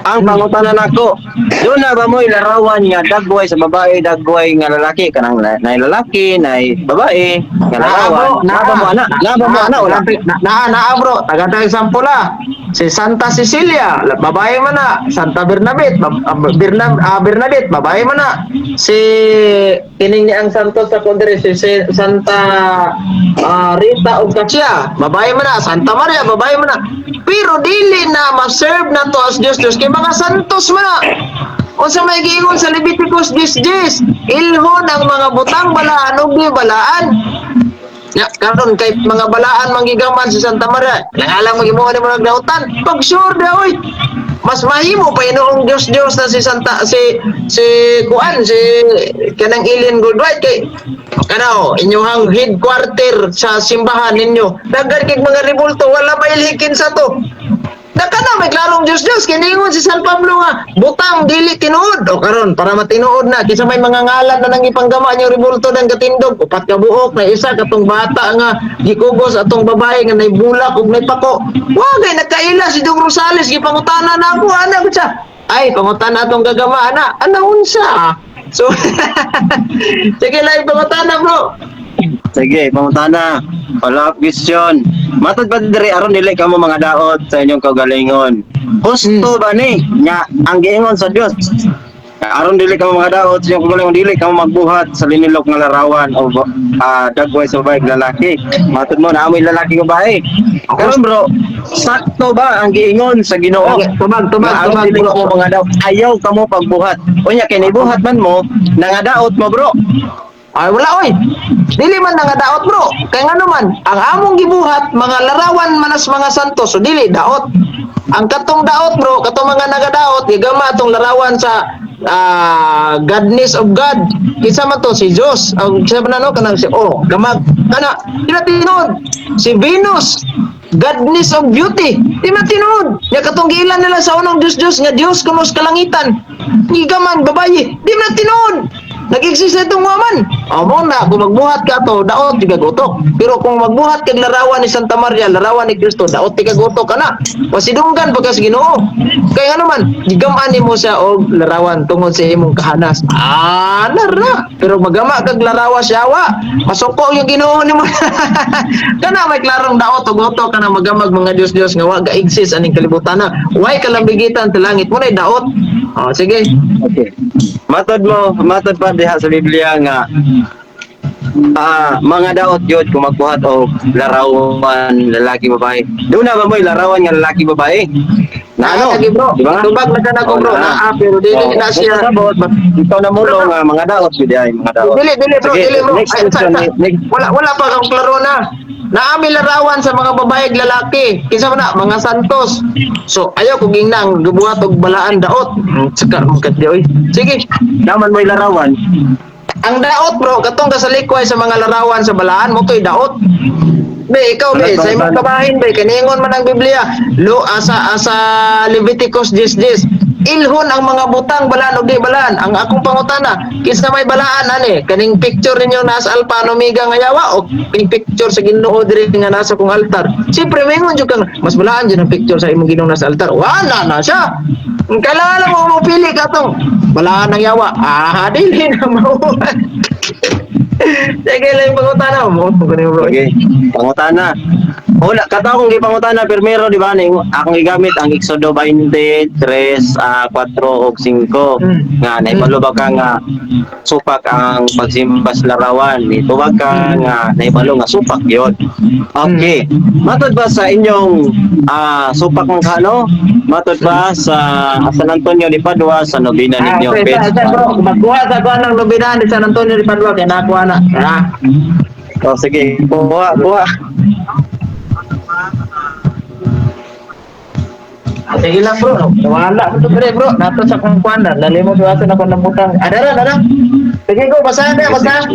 Ang pangutana nako, doon na ba mo'y larawan nga dagway sa babae, dagway nga lalaki, kanang nay lalaki, nay babae, nga larawan? Naa, Na ba mo ana? Na ba mo ana wala? Naa, naa, bro. Taga tayo example ah. Si Santa Cecilia, babae man na. Santa Bernabet, Bernadette, babae man na. Si kining ni ang santo sa kondre si Santa Rita og Cassia, babae man na. Santa Maria, babae man na. Pero dili na ma-serve na to as Dios Dios kay mga santos man na. Unsa may giingon sa Leviticus 10:10? Ilhon ang mga butang balaan ug di balaan. Ya, karon kay mga balaan manggigaman si Santa Maria. Langalang mo himuon nimo nagdautan. Pag sure da oy. Mas mahimo pa inoong Dios Dios na si Santa si si kuan si kanang Alien Goldwhite kay kanao inyong headquarter sa simbahan ninyo. Daghan kay mga rebulto, wala mailhikin sa to. Naka na may klarong Diyos Diyos kiningon si San Pablo nga butang dili tinuod o karon para matinuod na kinsa may mga ngalan na nangipanggama niyo rebulto ng katindog upat ka buok na isa katong bata nga gikugos atong babae nga naibulak ug naipako. Wa gay nakaila si Dong Rosales, gipangutana na ako ana ko siya ay pangutana atong gagama ana ana unsa. So sige lang, pangutana, bro. Sige, pangutana. Follow up question. Matod ba diri aron dili kamo mga daot sa inyong kaugalingon? Husto ba ni nga ang giingon sa Dios? Aron dili kamo mga daot sa inyong kaugalingon, dili kamo magbuhat sa linilok nga larawan o dagway sa babae ug lalaki. Matod mo na amoy lalaki ug babae. Karon, bro, sakto ba ang giingon sa Ginoo? Tubag, tubag, Nga aron tubag, dili bro. kamo mga daot, ayaw kamo pagbuhat. Unya kay nibuhat man mo, nangadaot mo, bro. Ay, wala oy. Dili man nga daot, bro. Kay ngano man, ang among gibuhat mga larawan manas mga santo, so dili daot. Ang katong daot, bro, katong mga nagadaot, gigama atong larawan sa godness of God. Kinsa man to si Dios. Ang kinsa man ano kanang si oh, gamag kana dili tinuod. Si Venus, godness of beauty. Di man tinuod. Nya katong giilan nila sa unang Dios Dios nga Dios kuno sa kalangitan. Gigaman babaye, di man tinuod. Nag-exist na itong waman. O mo na, kung magbuhat ka to, daot di ka gutok. Pero kung magbuhat kag larawan ni Santa Maria, larawan ni Kristo, daot di ka gutok ka na. Pasidunggan pagka sa Ginoo. Kaya ano man, gigamaan nimo siya og larawan tungod sa imong kahanas. Ah, nara. Pero magama kag larawan siya wa, masuko yung Ginoo nimo. Kana may klarong daot og gutok kana magamag mga Dios-Dios nga wa ga-exist aning kalibutan na. Way kalambigitan sa langit mo na daot. O, sige. Okay. Matod mo, matod pa diha sa Biblia nga mga daot yun kung magbuhat og larawan lalaki babae. Doon na ba mo'y larawan nga lalaki babae? Na ano? Lagi, bro. Di ba? Tubag na ka na ko, Oh, bro. na. Naa, pero dili Oh, na siya. Sabot, ikaw na mulo nga mga daot yun ay mga daot. Dili, dili, bro, Sige, dili, bro. next Ay, question, next. Wala, wala pa kang klaro na. Naami larawan sa mga babae ug lalaki. Kinsa man na, mga santos. So, ayaw kog ginang gubuhat og balaan daot. Saka mong kadli oy. Sige. Naman mo'y larawan. Ang daot, bro, katong kasalikway sa mga larawan sa balaan mo to'y daot. Be, ikaw be, Wala, sa imong wala. kabahin be, kiningon man ang Biblia. Lo asa asa Leviticus 10:10. Ilhon ang mga butang balaan og di balaan. Ang akong pangutana, kinsa may balaan ani? Kaning picture ninyo nasa Alpha and Omega nga yawa o kaning picture sa Ginoo diri nga nasa kong altar? Siyempre maingon jud kang mas balaan jud ang picture sa imong Ginoo nasa altar. Wala na siya. Ang kailangan mo mopili ka tong balaan ng yawa. Ah, dili na mao. Sige lang pangutana mo. Mo kunin bro. Okay. Pangutana. Una, kato akong gipangutana primero, di ba, ning akong gigamit ang Exodo 23, 4 ug 5 nga naibalo ba ka nga supak ang pagsimba sa larawan, nitubag ka nga naibalo nga supak yon. Okay. Matod ba sa inyong supak ng kano? Matod ba sa San Antonio de Padua sa nobena ninyo? Ah, okay, sa, bro, magkuha sa kuha ng nobena ni San Antonio de Padua kay nakuha na. Ah. Oh, sige, kuha, kuha. Sige lang, bro. Wala mo to pre, bro. Nato sa kong kuan na. Lalimot wa na kong nabutang. Ah, dara, dara. Sige go, basahan na, basahan.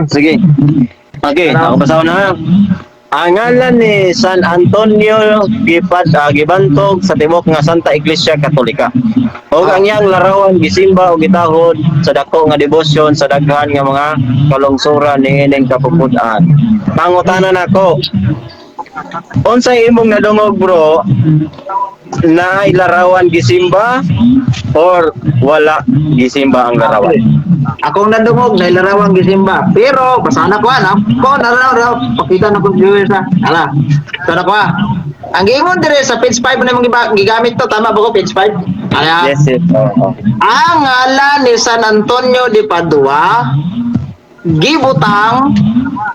Sige. Okay, Ano? ako basahon na. Ang ngalan ni San Antonio gipad gibantog sa tibuok nga Santa Iglesia Katolika. Ug ang iyang larawan gisimba og gitahod sa dako nga debosyon sa daghan nga mga kalungsuran niining kapupud-an. Pangutana nako. Unsay imong nadungog, bro, na larawan gisimba or wala gisimba ang larawan? Akong nadungog na ilarawang gisimba. Pero basahan na ko ano. Ko naraw raw pakita na ko viewers ha. Ala. Sana ko ah. Ang giingon dire sa page 5 na imong gigamit to, tama ba ko page 5? Aya. Yes. Oo. Ang ngalan ni San Antonio de Padua Gibutang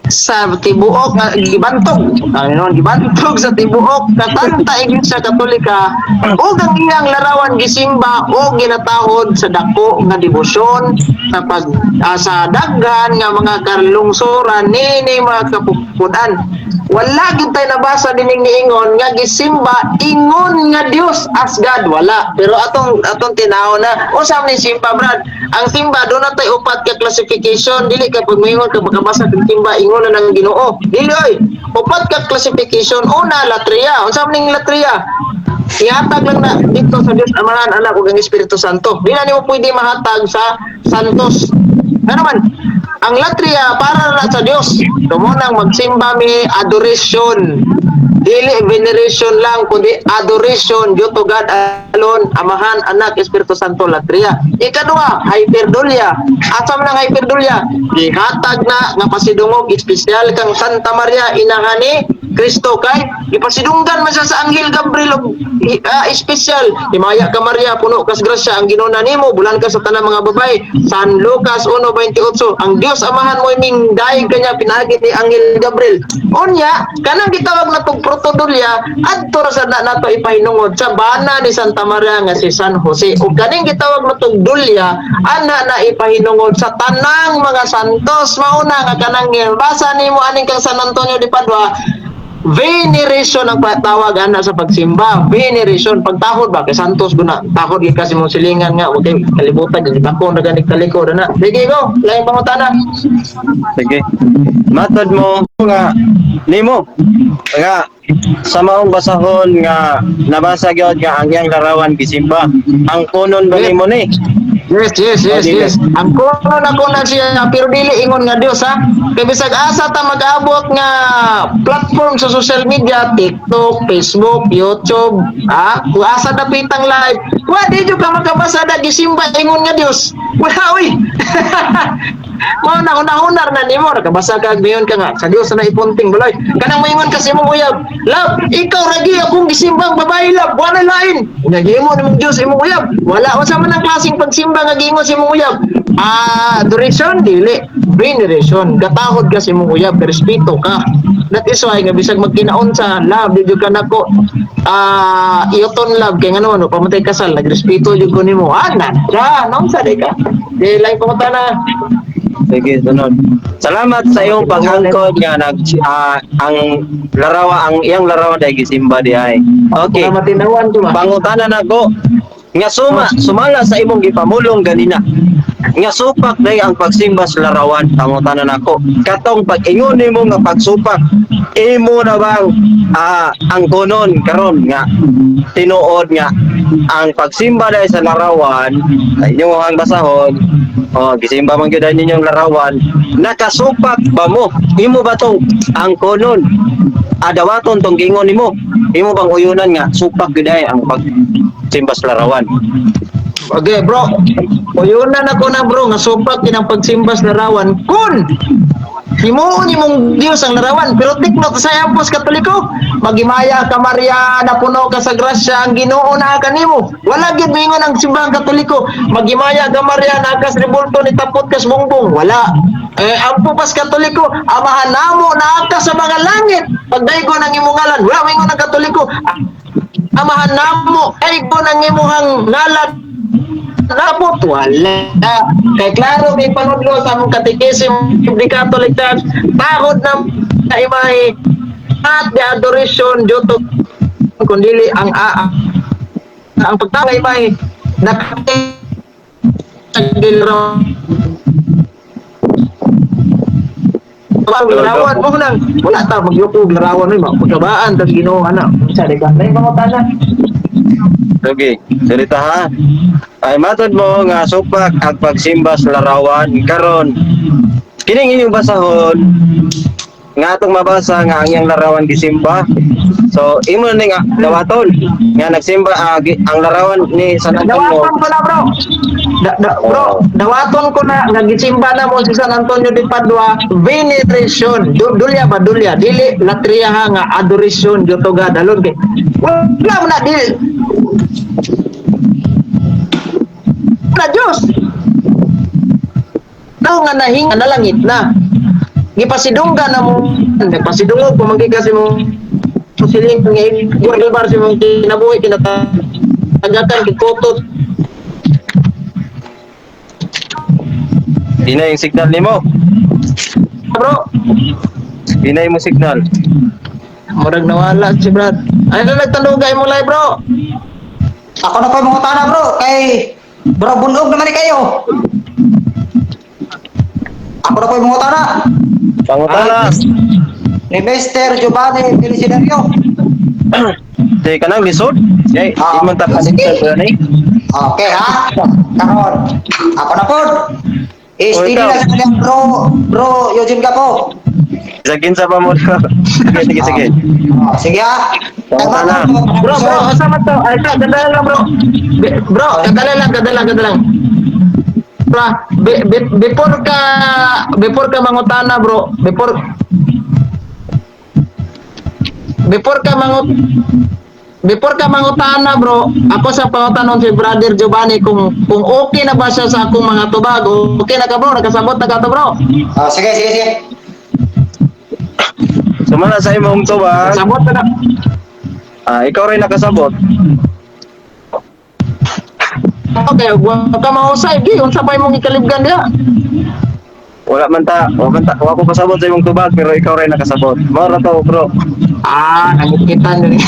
sa tibuok nga gibantog, ano, gibantog sa tibuok katanta Iglesia Katolika ug ang iyang larawan gisimba o ginatahod sa dako nga debosyon sa pag sa daghan nga mga kalungsuran niini mga kapupud-an. Wala gid tay nabasa dining niingon nga gisimba ingon nga Dios, as God, wala. Pero atong atong tinaw na unsa man ni simba, brad. Ang simba, doon na tay upat ka classification. Dili ka pag moingon ka makabasa kag simba ingon na ng Ginoo. Dili oy. Upat ka classification. Una, latria. Unsa man ning latria? Ihatag lang na dito sa Dios Amahan, Anak ug ang Espiritu Santo. Di na nimo pwede mahatag sa santos. Ano man, ang latria para na sa Dios. Tumunang magsimba mi, adoration. Dili veneration lang kundi adoration due to God alone, Amahan, Anak, Espiritu Santo, latria. Ikaduha, hyperdulia. Asa man ang hyperdulia? Gihatag na nga pasidungog espesyal kang Santa Maria, inahan ni Kristo, kay gipasidunggan man siya sa Anghel Gabriel og espesyal. "Himaya ka Maria, puno kas grasya, ang Ginoo na nimo, bulan ka sa tanang mga babae." San Lucas 1:28. Ang Dios Amahan mo ning daig kanya pinaagi ni Anghel Gabriel. Unya, kanang gitawag na tong protodulia, adto ra sa na nato ipahinungod sa bana ni Santa Maria nga si San Jose. Ug kaning gitawag na tong dulia, ana na ipahinungod sa tanang mga santos. Mauna nga kanang basa nimo aning kang San Antonio de Padua, veneration ang patawag ana sa pagsimba. Veneration, pagtahod ba kay santos guna, tahod gid kasi mong silingan nga okay kalibutan di ba ko na ganik talikod ana. Sige, go laing pangutana. Sige. Matod mo nga nimo nga sa maong basahon nga nabasa gyud nga ang iyang larawan gisimba. Ang kunon ba nimo ni? Yes. Oh, dili. Yes. Ang kuno na kuno siya, pero dili ingon nga Dios ha. Kay bisag asa ta mag-abot nga platform sa social media, TikTok, Facebook, YouTube, ha? Kung asa dapitang live, wa di jud ka makabasa da gisimba ingon nga Dios. Wala oy. Mao na una-unar na nimo nakabasa ka mayon ka nga sa Dios na ipunting buloy. Kanang moingon ka sa imong uyab, "Love, ikaw ragi akong gisimbang babae, love, wala lain." Nagimo nimong Dios imong uyab. Wala, unsa man ang klaseng pagsimba nga giingon sa imong uyab? Ah, adoration dili, veneration. Gatahod ka sa imong uyab, respeto ka. That is why nga bisag magkinaon sa, "Love, di jud ka nako iyoton, love, kay ngano ano pamatay kasal, nagrespeto jud ko nimo." Ah, na, siya, naunsa di ka? Di lang pangutana. Sige, sunod. Salamat sa iyong paghangkod nga nag ang larawa, ang iyang larawan dahil gisimba di ay. Okay. Mga matinawan ko ba? Pangutana nako nga sumala sa imong gipamulong ganina nga supak day ang pagsimba sa larawan, pangutana nako, katong pag-ingon nimo nga pagsupak, imo na bang ang kunon karon nga tinuod nga ang pagsimba day sa larawan sa inyong ang basahon, oh, gisimba man gyud ninyong larawan, nakasupak ba mo? Imo ba tong ang kunon adawaton tong giingon nimo? Imo bang uyunan nga supak gyud ay ang pagsimba sa larawan? Okay, bro. Uyunan ako na, bro, nga supak kinang pagsimba sa larawan kun himuon nimong Dios ang larawan. Pero take note sa Ampos Katoliko, "Maghimaya ka Maria, napuno ka sa grasya, ang Ginoo naa kanimo." Wala gyud moingon ang simbahang Katoliko, "Maghimaya ka Maria, naa kas rebulto, ni tapot kas bongbong." Wala. Eh, ampo pas Katoliko, "Amahan namo naa ka sa mga langit, pagdaygon ang imong ngalan." Wala moingon ang Katoliko, "Amahan namo, daygon ang imong ngalan." Napot, wala. Kay klaro may panudlo sa among Catechism of the Catholic Church, takot na imahe at the adoration due to kundili ang ang pagtawag imahe nakate larawan mo nang wala ta magyuko og larawan oy, mapagkabaan tas Ginoo ana. Unsa di ka lain pangutana? Sige, salita ha. Ay matod mo nga supak ang pagsimba sa larawan karon. Kining inyong basahon nga atong mabasa nga ang iyang larawan gisimba. So imo na ning dawaton nga nagsimba ang larawan ni San Antonio. Dawaton ko na, bro. Bro, dawaton ko na nga gisimba na mo si San Antonio de Padua, veneration. Dulya ba dulya? Dili latria ha nga adoration due to God alone kay. Wala mo na dili. Na Diyos. Na Nga nahinga na langit na. Gipasidungga na mo, nagpasidungog pamagi kasi mo siling nga igbar si mong kinabuhi kinatagakan kikotot. Hinay yung signal nimo. Bro. Hinay mo signal. Murag nawala si Brad. Ay na nagtanugay mo live, bro. Ako na po mga tana, bro, kay bro bunog naman ni kayo. Ako na po yung mga tana. Pangutana. Ni Mr. Giovanni Felicidario. Di ka nang lisod. Sige, Ah, di man ta sige. kalimtan ni. Okay ha? Karon. Ako na po. Oh, Steady ikaw. na sa kanyang bro, bro Eugene Gapo. Sa kinsa pa mo. Sige, sige, sige. Ah, sige ha. Tama na. Bro, bro, asa man to? Ay, ta, kadala lang, bro. Bro, kadala lang, kadala, kadala lang. Bro, before ka mangutana, bro, before ka mangutana, bro, ako sa pangutanon si Brother Giovanni kung okay na ba siya sa akong mga tubag. Okay na ka, bro? Nakasabot na ka to, bro? Ah, sige, sige, sige. Sumala sa imong tubag. Nakasabot na ka. Ah, ikaw rin nakasabot. Okay, wa ka mahusay, gi unsa pa imong ikalibgan diha? Wala man ta, wa man ta, wa ko kasabot sa imong tubag pero ikaw rin nakasabot. Mao ra to, bro. Ah, nangikitan din.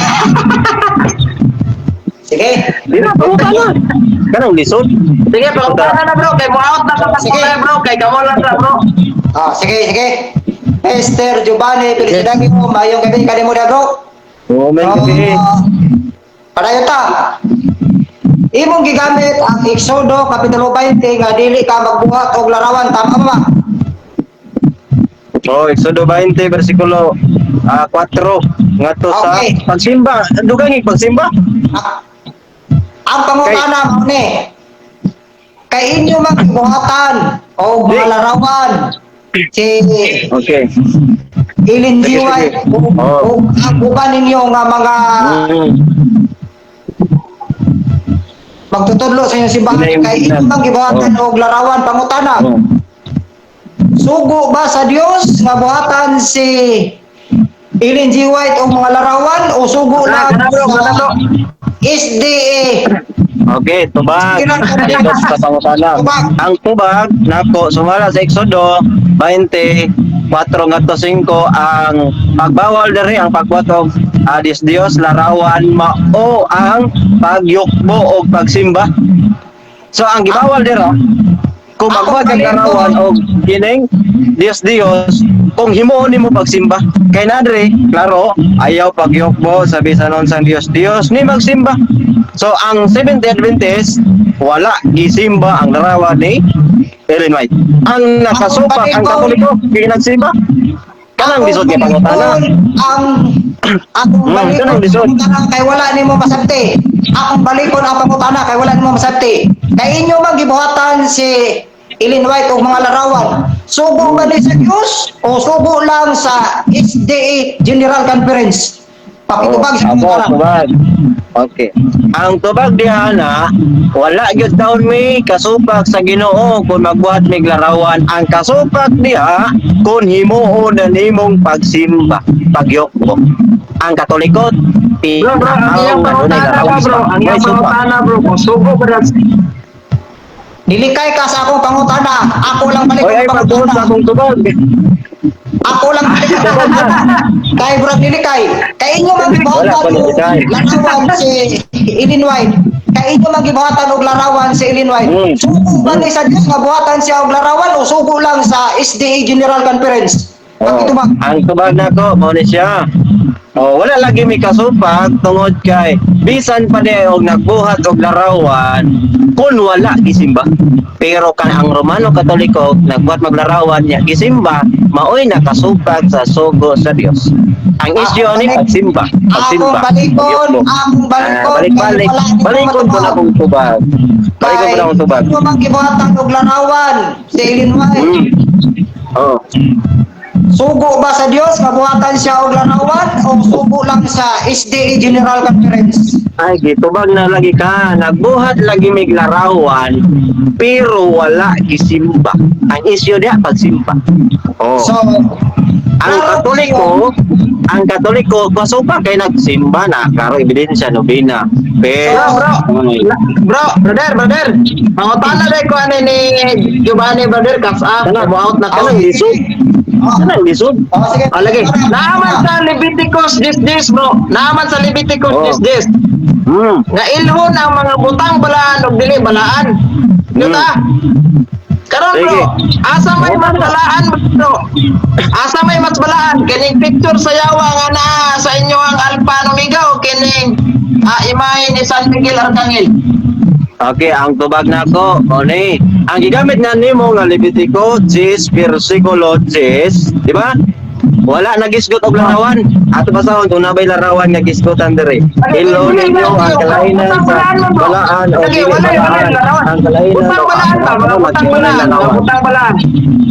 Sige. Di na pangutana. Kanang lisod. Sige, pangutana na, bro, kay mo out na ka sa Sige. kulay, bro, kay kamo lang ra, bro. Ah, sige, sige. Mr. Giovanni Felicidario, mayong gabi kanimo na, bro. Oo, may gabi. Ah, padayon ta. Imong gigamit ang Exodo Kapitulo 20 nga dili ka magbuhat og larawan, tama ba? Oh, Exodo 20 versikulo 4 ngadto sa pagsimba. Dugang pagsimba. Ah, ang pangutana mao ni. Kay inyo man gibuhatan og mga Di. larawan si Okay. Ellen G. Sige, sige. White ug Oh. ug ang uban ninyo nga mga magtutudlo sa inyong simbahan Hindi na yung kay inyo signal. man gibuhatan og larawan, pangutana. Oh. Sugo ba sa Dios nga buhatan si Ellen G. White og mga larawan o sugo Kana, lang kana, bro, kana, bro. sa SDA? Okay, tubag. Sige lang. Dito sa pangutana. Tubag. Ang tubag nako sumala sa Exodo 20 4 ngadto 5, ang pagbawal diri ang pagbuhat og Diyos Dios larawan mao ang pagyukbo og pagsimba. So ang gibawal dira kung Ako magbuhat kag balikon. larawan og kining Dios Dios kung himuon nimo pagsimba. Kay na diri klaro ayaw pagyukbo sa bisan unsang Dios Dios ni magsimba. So ang Seventh Adventist wala gisimba ang larawan ni Ellen White. Ang nakasupak ang Katoliko di nagsimba. Kanang lisod nga pangutana. Ang akong balikon Kanang lisod. ang pangutana kay wala nimo masabti. Akong balikon ang pangutana kay wala nimo masabti. Kay inyo man gibuhatan si Ellen White og mga larawan. Sugo ba ni sa Dios o sugo lang sa SDA General Conference? Pakitubag sa Oh, abo, pangutana. tubag. Okay. Ang tubag diha na wala gyud taon may kasupak sa Ginoo kung magbuhat mig larawan. Ang kasupak diha kung himuon na nimong pagsimba, pagyukbo. Ang Katoliko, Bro, bro, ang iyang tinanaw nga dunay pangutana ba, larawan bro? sa Ang iyang may supak. pangutana, bro, kung sugo ba na Nilikay ka sa akong pangutana. Ako lang Oy, balikon ay ang pagbuhat pangutana. sa akong tubag. Ako lang balikon ang pangutana. Kay Brad nilikay. Kay inyo man Wala gibuhatan pa og nilikay. larawan si Ellen White. Kay inyo man gibuhatan og larawan si Ellen White. Sugo ba ni sa Dios nga buhatan siya og larawan o sugo lang sa SDA General Conference? Oh, Pakitubag. ang tubag nako mao ni siya. Oh, wala lagi mi kasupag tungod kay bisan pa di og nagbuhat og larawan kun wala gisimba. Pero kan ang Romano Katoliko nagbuhat maglarawan niya gisimba, maoy nakasupag sa sugo sa Dios. Ang isyu ni pagsimba, Akong pagsimba. balikon, Pagyukbo. akong balikon. Ah, balik balik. Kay wala nimo Balikon ko na matubag. akong tubag. Balikon ko na akong tubag. Kay inyo man gibuhatan og larawan si Ellen White. Oh. Sugo ba sa Dios nga buhatan siya og larawan o sugo lang sa SDA General Conference? Ay, gitubag na lagi ka. Nagbuhat lagi mig larawan, pero wala gisimba. Ang isyu diha pagsimba. Oh. So, Ang klaro Katoliko, ang Katoliko kaso pa kay nagsimba na, klaro ebidensya nobena. Pero Bro, bro, bro, brother, brother. Pangutana dai ko ani ni Giovanni, brother, kas ah, Kana- mo out na ka. Kanang lisod. Oh, Kanang lisod. oh, sige. Ah, lagi. Naaman sa Leviticus this this, bro. Naaman sa Leviticus this this. Nga ilhon ang mga butang balaan og dili balaan. Yuta. Karon, bro, asa may mas balaan, bro? Asa may mas balaan, kining picture sa yawa nga naa sa inyo ang Alpha and Omega o kining imahe ni San Miguel Arcangel? Okay, ang tubag nako, o ni, ang gigamit na nimo nga Levitico 10 versikulo 10, di ba? Wala nagisgot og larawan. Ato basahon kung nabay larawan nga gisgotan diri. Ilo ninyo ang kalainan sa balaan o Lagi, dili wala, wala, balaan. larawan. Ang kalainan Butang balaan ba? Mga butang balaan. Mga butang balaan.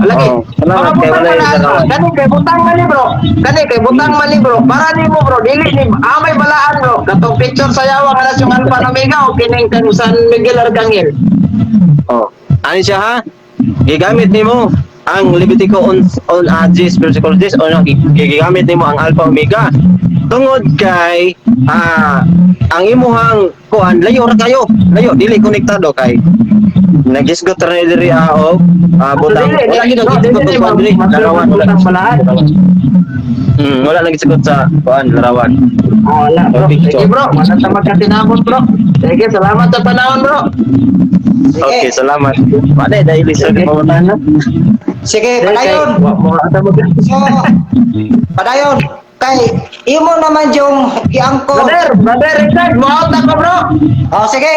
Lagi. Oh, salamat Mga kay butang wala yung balaan ba? larawan. Kani kay butang man ni, bro. Kani kay butang man ni, bro. Para nimo, bro, dili ni amay balaan, bro. Katong picture sa yawa nga yung Alpha and Omega o kining kang San Miguel Arcangel? Oh. Ano siya ha? Gigamit nimo ang Levitico on 10 versikulo 10 o no, gigamit nimo ang Alpha Omega. Tungod kay ang imuhang kuan layo ra kayo. Layo dili konektado kay nagisgot ra ni diri og butang. Dili, Wala gid bro, gisgot dili, og kuan diri. Larawan wala. butang balaan. Wala lang gisgot sa kuan larawan. Ah, wala, bro. Picture. Sige, bro, wala ta magkatinamot, bro. Sige, salamat sa panahon, bro. Sige. Okay, salamat. Wala dahil sa Sige. pamatahan na. Sige, padayon. Wa mo ata mag So, padayon. Kay imo naman yung giangko. Brother, brother Richard, mo out na ko, bro. Oh, sige.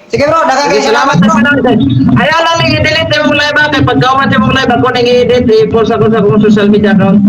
Sige, bro, daghang Sige, salamat, salamat sa bro. panahon. Ayaw lang nang i-delete yung live, kay pagkauman sa imong live ako nang i-edit, i-post ako sa akong social media account.